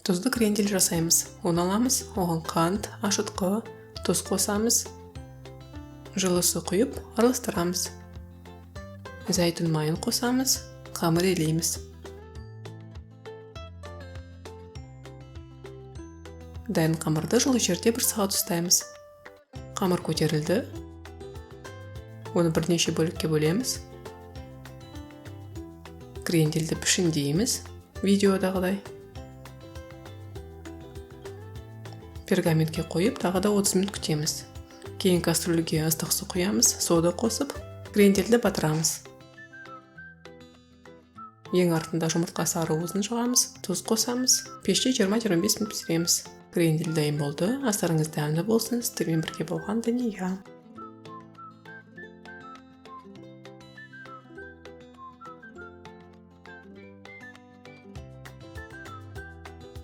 Тұзды крендель жасаймыз. Ұн аламыз, оған қант, ашытқы, тұз қосамыз. Жылы су құйып, араластырамыз. Зәйтүн майын қосамыз, қамыр илейміз. Дайын қамырды жылы жерде бір сағат ұстаймыз. Қамыр көтерілді. Оны бірнеше бөлікке бөлеміз. Крендельді пішіндейміз видеодағыдай. Пергаментке қойып, тағы да 30 минут күтеміз. Кейін кастрюльге ыстық су құямыз, сода қосып, крендельді батырамыз. Ең артында жұмыртқа сары уызын жағамыз, тұз қосамыз. Пеште 20-25 минут пісіреміз. Крендель дайын болды. Астарыңыз дәмді болсын. Сіздермен бірге болған Дания.